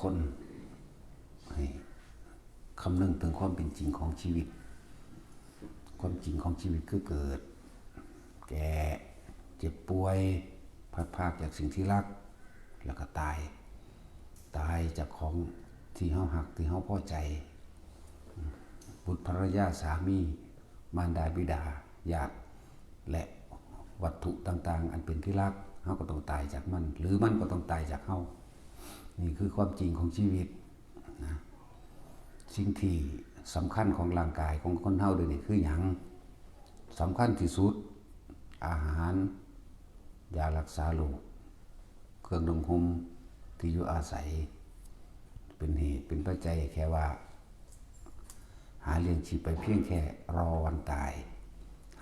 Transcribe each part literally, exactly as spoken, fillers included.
คนให้คำนึงถึงความเป็นจริงของชีวิต ความจริงของชีวิตคือเกิด แก่ เจ็บป่วย พลัดพรากจากสิ่งที่รัก แล้วก็ตาย ตายจากของที่เฮาฮักที่เฮาพอใจ บุตรภรรยาสามี มารดาบิดา ญาติ และวัตถุต่างๆ อันเป็นที่รัก เฮาก็ต้องตายจากมัน หรือมันก็ต้องตายจากเฮา นี่คือความจริงของชีวิตนะ สิ่งที่สำคัญของร่างกายของคนเฮาเดี๋ยวนี้คือหยัง สำคัญที่สุด อาหาร ยารักษาโรค เครื่องนุ่งห่ม ที่อยู่อาศัย เป็นเหตุเป็นปัจจัยแค่ว่า หาเลี้ยงชีพไปเพียงแค่รอวันตาย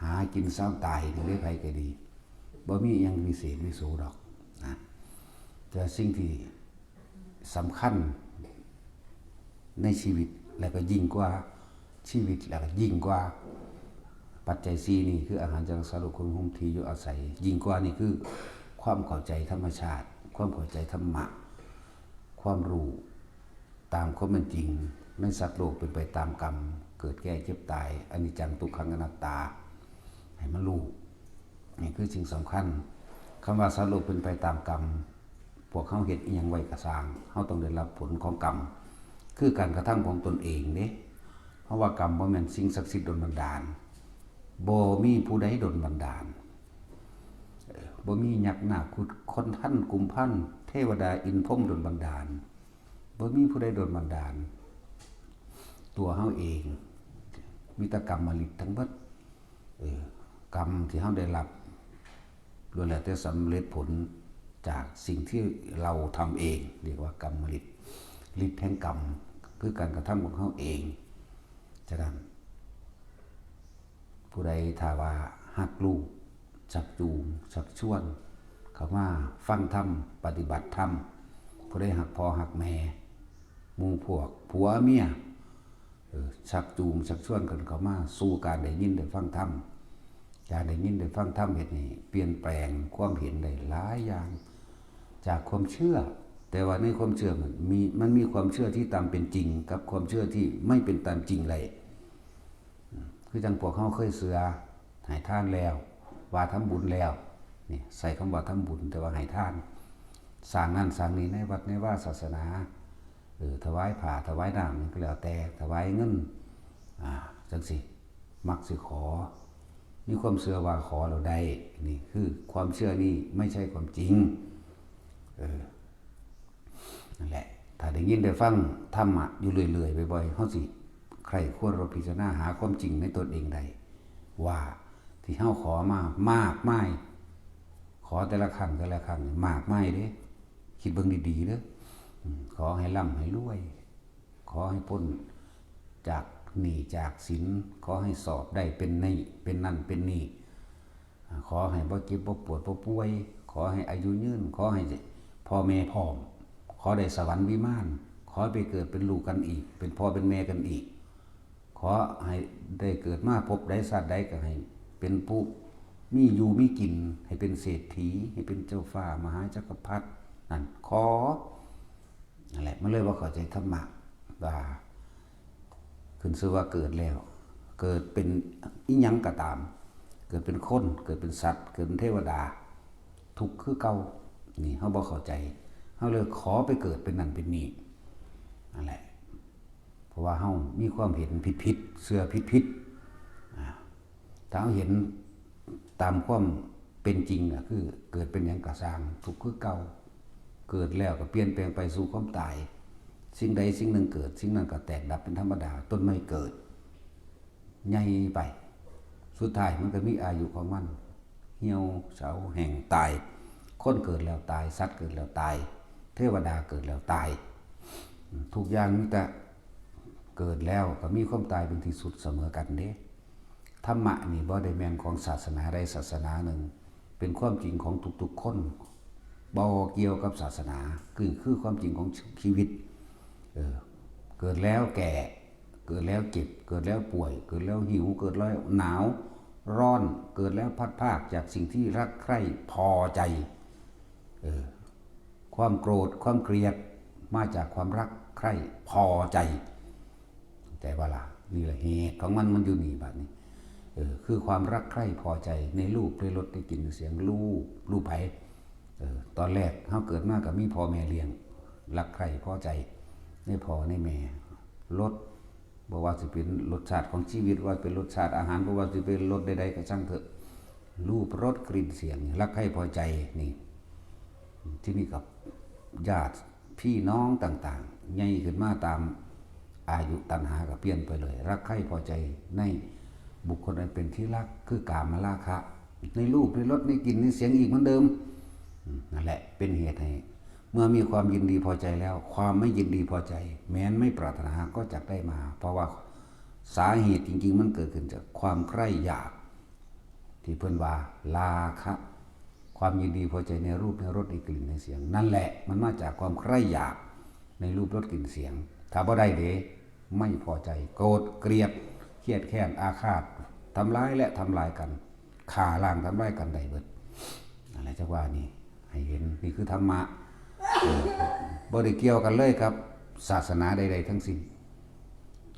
หากินเช้าตายนี่เลยไผก็ดี บ่มีอิหยังวิเศษวิโสดอกนะ แต่สิ่งที่สำคัญในชีวิต และก็ยิ่งกว่าชีวิต และก็ยิ่งกว่าปัจจัยสี่นี่ คืออาหาร ยารักษาโรค เครื่องนุ่งห่ม ที่อยู่อาศัย ยิ่งกว่านี่คือความเข้าใจธรรมชาติ ความเข้าใจธรรมะ ความรู้ตามความเป็นจริง ในสัตว์โลกเป็นไปตามกรรม เกิดแก่เจ็บตาย อนิจจัง ทุกขัง อนัตตา ให้มันรู้ นี่คือสิ่งสำคัญ คำว่าสัตว์โลกเป็นไปตามกรรม พวกเฮาเฮ็ดอิหยังไว้ก็ซ่าง เฮาต้องได้รับผลของกรรม คือการกระทำของตนเองเด้ เพราะว่ากรรมบ่แม่นสิ่งศักดิ์สิทธิ์ดลบันดาล บ่มีผู้ใดดลบันดาล เอ่อ บ่มียักษ์นาคคุดคนทันกุมพัน เทวดาอินทร์พรหมดลบันดาล บ่มีผู้ใดดลบันดาล ตัวเฮาเอง มีแต่กรรมฤทธิ์ทั้งหมด เออ กรรมที่เฮาได้รับ ล้วนแล้วแต่สำเร็จผลจากสิ่งที่เราทำเอง เรียกว่ากรรมฤทธิ์ ฤทธิ์แห่งกรรม คือการกระทำของเฮาเอง ฉะนั้น ผู้ใดถ้าว่าฮักลูก ชักจูง ชักชวน เข้ามาฟังธรรม ปฏิบัติธรรม ผู้ใดฮักพ่อฮักแม่ หมู่พวก ผัวเมีย เออ ชักจูง ชักชวนกันเข้ามาสู่การได้ยินได้ฟังธรรม การได้ยินได้ฟังธรรมเฮ็ดให้เปลี่ยนแปลงความเห็นได้หลายอย่าง จากความเชื่อ แต่ว่าในความเชื่อมันมี มันมีความเชื่อที่ตามเป็นจริง กับความเชื่อที่ไม่เป็นตามจริงได้ อืม คือจั่งพวกเฮาเคยเชื่อ ให้ทานแล้ว ว่าทำบุญแล้ว นี่ใส่คำว่าทำบุญ แต่ว่าให้ทาน สร้างนั่นสร้างนี่ในวัดในวาศาสนา เออ ถวายผ้า ถวายน้ำ นี่ก็แล้วแต่ ถวายเงิน อ่า จั่งซี้ มักสิขอ มีความเชื่อว่าขอแล้วได้ นี่คือความเชื่อนี่ไม่ใช่ความจริง เออ นั่นแหละ ถ้าได้ยินได้ฟังธรรมะอยู่เรื่อยๆ บ่อยๆ เฮาสิใคร่ครวญพิจารณาหาความจริงในตนเองได้ ว่าที่เฮาขอมามากมาย ขอแต่ละครั้งแต่ละครั้งนี่มากมายเด้ คิดเบิ่งดีๆ เด้อ อืม ขอให้ร่ำให้รวย ขอให้พ้นจากหนี้จากสิน ขอให้สอบได้เป็นนี่ เป็นนั่นเป็นนี่ อ่า ขอให้บ่เจ็บบ่ปวดบ่ป่วย ขอให้อายุยืน ขอให้พ่อแม่พร้อม ขอได้สวรรค์วิมาน ขอไปเกิดเป็นลูกกันอีก เป็นพ่อเป็นแม่กันอีก ขอให้ได้เกิดมาพบใดชาติใดก็ให้เป็นผู้มีอยู่มีกิน ให้เป็นเศรษฐี ให้เป็นเจ้าฟ้ามหาจักรพรรดิ นั่นขอ นั่นแหละ มันเลยบ่เข้าใจธรรมะ ว่าขึ้นชื่อว่าเกิดแล้ว เกิดเป็นอิหยังก็ตาม เกิดเป็นคน เกิดเป็นสัตว์ เกิดเป็นเทวดา ทุกข์คือเก่า นี่เฮาบ่เข้าใจ เฮาเลยขอไปเกิดเป็นนั่นเป็นนี่ นั่นแหละ เพราะว่าเฮามีความเห็นผิดๆ เชื่อผิดๆ อ่า ถ้าเฮาเห็นตามความเป็นจริงน่ะ คือเกิดเป็นหยังก็ซ่าง ทุกข์คือเก่า เกิดแล้วก็เปลี่ยนแปลงไปสู่ความตาย สิ่งใดสิ่งหนึ่งเกิด สิ่งนั้นก็แตกดับเป็นธรรมดา ต้นไม้เกิด ใหญ่ไป สุดท้ายมันก็มีอายุของมัน เหี่ยว เฉา แห้ง ตาย คนเกิดแล้วตาย สัตว์เกิดแล้วตาย เทวดาเกิดแล้วตาย ทุกอย่างมีแต่เกิดแล้วก็มีความตายเป็นที่สุดเสมอกันเด้ ธรรมะนี่บ่ได้แม่นของศาสนาใดศาสนาหนึ่ง เป็นความจริงของทุกๆ คน บ่เกี่ยวกับศาสนา คือ คือความจริงของชีวิต เออ เกิดแล้วแก่ เกิดแล้วเจ็บ เกิดแล้วป่วย เกิดแล้วหิว เกิดแล้วหนาว ร้อน เกิดแล้วพลัดพรากจากสิ่งที่รักใคร่พอใจ เออ ความโกรธ ความเกลียด มาจากความรักใคร่พอใจ แต่ว่าล่ะ นี่แหละเหตุของมัน มันอยู่นี่บัดนี้ เออ คือความรักใคร่พอใจในรูป ในรส ในกลิ่น ในเสียง รูป รูปไผ เออ ตอนแรกเฮาเกิดมาก็มีพ่อแม่เลี้ยง รักใคร่พอใจในพ่อในแม่ รส บ่ว่าสิเป็นรสชาติของชีวิต ว่าเป็นรสชาติอาหาร บ่ว่าสิเป็นรสใดๆก็ช่างเถอะ รูป รส กลิ่น เสียง รักใคร่พอใจ นี่ ที่นี่กับญาติพี่น้องต่างๆ ใหญ่ขึ้นมาตามอายุ ตัณหาก็เปลี่ยนไปเลย รักใคร่พอใจในบุคคลอันเป็นที่รัก คือกามราคะ ในรูป ในรส ในกลิ่น ในเสียงอีกเหมือนเดิม อืม นั่นแหละเป็นเหตุให้ เมื่อมีความยินดีพอใจแล้ว ความไม่ยินดีพอใจ แม้นไม่ปรารถนาก็จักได้มา เพราะว่าสาเหตุจริงๆ มันเกิดขึ้นจากความใคร่อยาก ที่เพิ่นว่าราคะ ความยินดีพอใจในรูป ในรส ในกลิ่น ในเสียง นั่นแหละมันมาจากความใคร่อยากในรูป รส กลิ่น เสียง ถ้าบ่ได้เด้ ไม่พอใจ โกรธ เกลียด เครียดแค้น อาฆาต ทำร้ายและทำลายกัน ฆ่าล้างทำลายกันได้เบิด อะไรจักว่านี่ ให้เห็น นี่คือธรรมะ เออ บ่ได้เกี่ยวกันเลยกับศาสนาใดๆทั้งสิ้น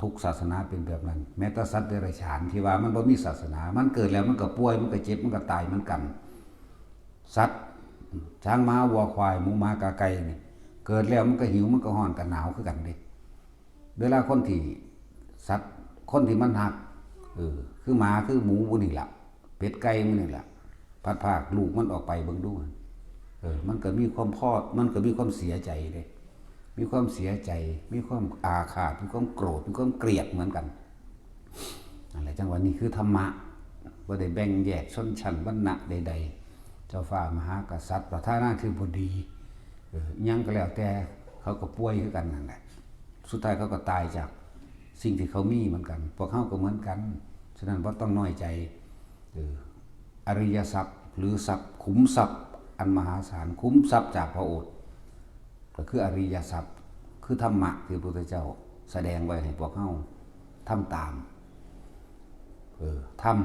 ทุกศาสนาเป็นแบบนั้น แม้แต่สัตว์เดรัจฉานที่ว่ามันบ่มีศาสนา มันเกิดแล้วมันก็ป่วย มันก็เจ็บ มันก็ตายเหมือนกัน สัตว์ ช้าง ม้า วัว ควาย หมู หมา กา ไก่นี่ เกิดแล้วมันก็หิว มันก็ร้อน ก็หนาวคือกันเด้ เวลาคนที่ สัตว์ คนที่มันฮัก เออ คือหมา คือหมูพวกนี้ล่ะ เป็ด ไก่พวกนี้ล่ะ พัดพรากลูกมันออกไป เบิ่งดู เออ มันก็มีความพอ มันก็มีความเสียใจเด้ มีความเสียใจ มีความอาฆาต มีความโกรธ มีความเกลียดเหมือนกัน นั่นแหละ จังว่านี่คือธรรมะ บ่ได้แบ่งแยกชนชั้นวรรณะใดๆ เจ้าฟ้ามหากษัตริย์ ประธานาธิบดี เออ หยังก็แล้วแต่ เขาก็ป่วยคือกันนั่นแหละ สุดท้ายเขาก็ตายจากสิ่งที่เขามีเหมือนกัน พวกเขาก็เหมือนกัน ฉะนั้นบ่ต้องน้อยใจ เออ อริยทรัพย์ หรือทรัพย์ ขุมทรัพย์อันมหาศาล ขุมทรัพย์จากพระโอษฐ์ ก็คืออริยทรัพย์ คือธรรมะที่พระพุทธเจ้าแสดงไว้ให้พวกเฮาทำตาม เออ ธรรม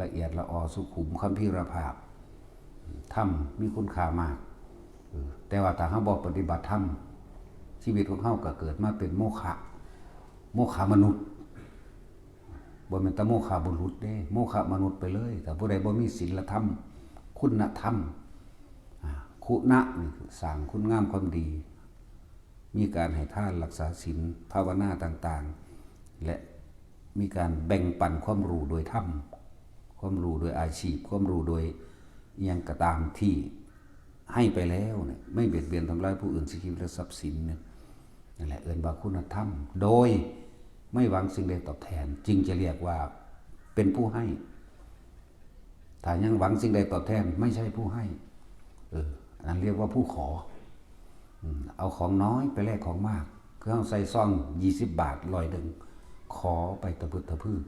ละเอียดละออสุขุม คัมภีรภาพ ธรรมมีคุณค่ามาก เออ แต่ว่าถ้าเฮาบ่ปฏิบัติธรรม ชีวิตของเฮาก็เกิดมาเป็นโมฆะ โมฆะมนุษย์ บ่แม่นแต่โมฆะบุรุษเด้ โมฆะมนุษย์ไปเลย ถ้าผู้ใดบ่มีศีลธรรม คุณธรรม อ่า คุณะนี่คือสร้างคุณงามความดี มีการให้ทาน รักษาศีล ภาวนาต่างๆ และมีการแบ่งปันความรู้โดยธรรม ความรู้โดยอาชีพ ความรู้โดยอิหยังก็ตามที่ให้ไปแล้วเนี่ย ไม่เบียดเบียนทำร้ายผู้อื่น เสียชีวิตและทรัพย์สินเนี่ย นั่นแหละเอิ้นว่าคุณธรรม โดยไม่หวังสิ่งใดตอบแทน จึงจะเรียกว่าเป็นผู้ให้ ถ้ายังหวังสิ่งใดตอบแทน ไม่ใช่ผู้ให้ เออ อันนั้นเรียกว่าผู้ขอ อืม เอาของน้อยไปแลกของมาก คือเอาใส่ซองยี่สิบบาท ร้อยหนึ่ง ขอไปตะพึดตะพือ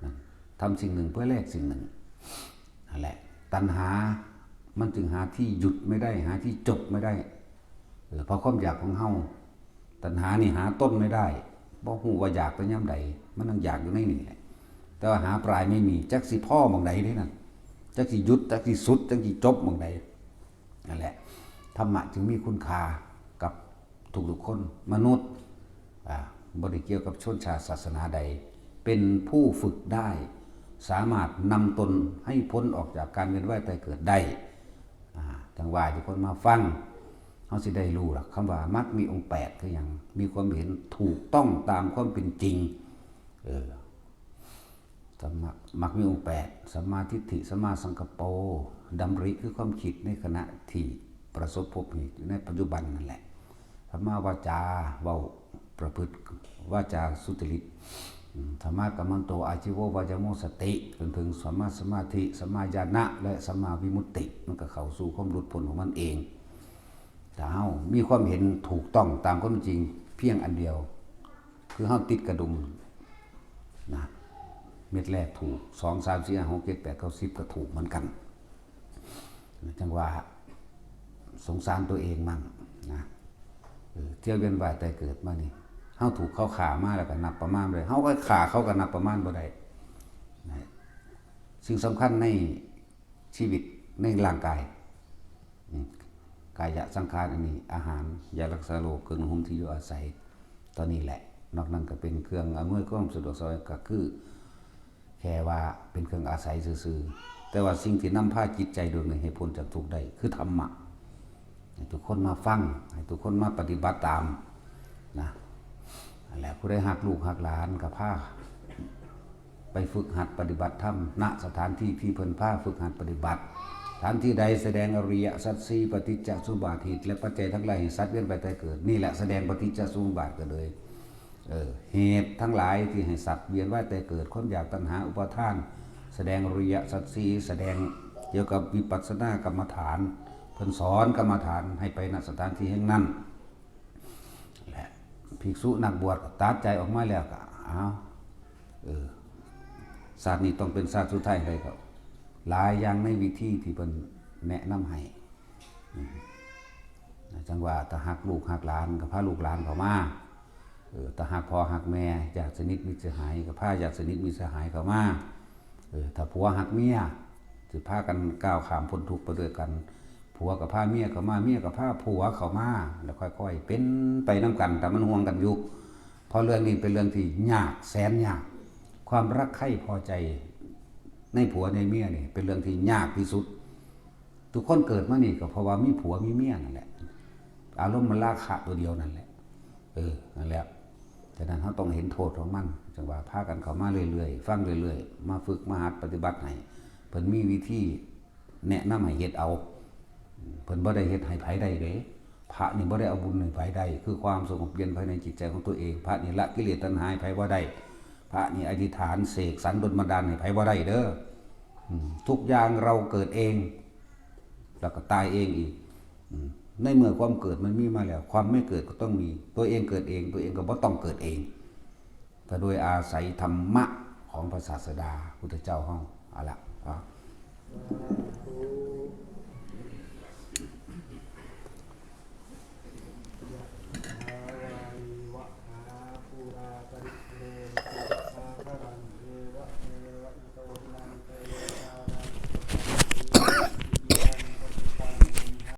นะ ทำสิ่งหนึ่งเพื่อแลกสิ่งหนึ่ง นั่นแหละ ตัณหา มันจึงหาที่หยุดไม่ได้ หาที่จบไม่ได้ เออ เพราะความอยากของเฮา ตัณหานี่หาต้นไม่ได้ บ่ฮู้ว่าอยากไปยามใด มันยังอยากอยู่ในนี่แหละ แต่ว่าหาปลายไม่มี จักสิพ้อหม่องใดเด้นั่น จักสิหยุด จักสิสุด จักสิจบหม่องใด นั่นแหละ ธรรมะจึงมีคุณค่ากับทุกๆคน มนุษย์ อ่า บ่ได้เกี่ยวกับชนชาติศาสนาใด เป็นผู้ฝึกได้ สามารถนำตนให้พ้นออกจากการเวียนว่ายตายเกิดได้ อ่า จังว่าทุกคนมาฟัง เฮาสิได้รู้ล่ะ คำว่ามรรคมีองค์แปดคือหยัง มีความเห็นถูกต้องตามความเป็นจริง เออ สัมมา มรรคมีองค์แปด สัมมาทิฏฐิ สัมมาสังกัปโป ดำริคือความคิดในขณะที่ประสบพบเหตุอยู่ในปัจจุบันนั่นแหละ สัมมาวาจา เว้าประพฤติวาจาสุจริต อืม สัมมากัมมันโต อาชีโว วายาโม สติ จนถึงสัมมาสมาธิ สัมมาญาณะ และสัมมาวิมุตติ มันก็เข้าสู่ความหลุดพ้นของมันเอง ถ้าเฮามีความเห็นถูกต้องตามความจริงเพียงอันเดียว คือเฮาติดกระดุมนะ เม็ดแรกถูก สอง สาม สี่ ห้า หก เจ็ด แปด เก้า สิบ ก็ถูกเหมือนกัน จังว่าสงสารตัวเองมั่งนะ เออ เที่ยวเวียนว่ายตายเกิดมานี่ เฮาถูกเขาฆ่ามาแล้วก็นับประมาณบ่ได้ เฮาก็ฆ่าเขาก็นับประมาณบ่ได้นะ สิ่งสำคัญในชีวิตในร่างกาย อืม กายะสังขารอันนี้ อาหาร ยารักษาโรค เครื่องนุ่งห่มที่อยู่อาศัย ตอนนี้แหละ นอกนั้นก็เป็นเครื่องอำนวยความสะดวกสบาย ก็คือ แค่ว่าเป็นเครื่องอาศัยซื่อๆ แต่ว่าสิ่งที่นำพาจิตใจดวงนี้ให้พ้นจากทุกข์ได้คือธรรมะ ให้ทุกคนมาฟัง ให้ทุกคนมาปฏิบัติตามนะ นั่นแหละ ผู้ใดฮักลูกฮักหลานก็พาไปฝึกหัดปฏิบัติธรรม ณ สถานที่ที่เพิ่นพาฝึกหัดปฏิบัติ สถานที่ใดแสดงอริยสัจสี่ ปฏิจจสมุปบาท เหตุและปัจจัยทั้งหลายให้สัตว์เวียนไปแต่เกิด นี่แหละแสดงปฏิจจสมุปบาทก็เลย เออ เหตุทั้งหลายที่ให้สัตว์เวียนว่ายแต่เกิด ความอยาก ตัณหา อุปาทาน แสดงอริยสัจสี่ แสดงเกี่ยวกับวิปัสสนากรรมฐาน เพิ่นสอนกรรมฐานให้ไปณสถานที่แห่งนั้น และภิกษุนักบวชก็ตัดใจออกมาแล้วก็ เอา เออ ชาตินี้ต้องเป็นชาติสุดท้ายเลยก็ หลายอย่างในวิธีที่เพิ่นแนะนำให้ อืม จั่งว่าถ้าฮักลูกฮักหลานก็พาลูกหลานเข้ามา เออ ถ้าฮักพ่อฮักแม่ ญาติสนิทมิตรสหายก็พาญาติสนิทมิตรสหายเข้ามา เออ ถ้าผัวฮักเมีย สิพากันก้าวข้ามพ้นทุกข์ไปด้วยกัน ผัวก็พาเมียเข้ามา เมียก็พาผัวเข้ามา แล้วค่อยๆ เป็นไปนำกัน แต่มันห่วงกันอยู่ เพราะเรื่องนี้เป็นเรื่องที่ยาก แสนยาก ความรักใคร่พอใจในผัวในเมียนี่เป็นเรื่องที่ยากที่สุด ทุกคนเกิดมานี่ก็เพราะว่ามีผัวมีเมียนั่นแหละ อารมณ์มันราคะตัวเดียวนั่นแหละ เออ นั่นแหละ ฉะนั้นเราต้องเห็นโทษของมัน จั่งว่าพากันเข้ามาเรื่อยๆ ฟังเรื่อยๆ มาฝึกมาหัดปฏิบัติให้ เพิ่นมีวิธีแนะนำให้เฮ็ดเอา เพิ่นบ่ได้เฮ็ดให้ไผได้เด้ พระนี่บ่ได้เอาบุญให้ไผได้ คือความสงบเย็นภายในจิตใจของตัวเอง พระนี่ละกิเลสตัณหาให้ไผบ่ได้ พระนี่อธิษฐานเสกสรรดลบันดาลให้ไผบ่ได้เด้อ อืม ทุกอย่างเราเกิดเอง แล้วก็ตายเองอีก อืม ในเมื่อความเกิดมันมีมาแล้ว ความไม่เกิดก็ต้องมี ตัวเองเกิดเอง ตัวเองก็บ่ต้องเกิดเอง แต่โดยอาศัยธรรมะของพระศาสดาพุทธเจ้าเฮา เอาละ เอา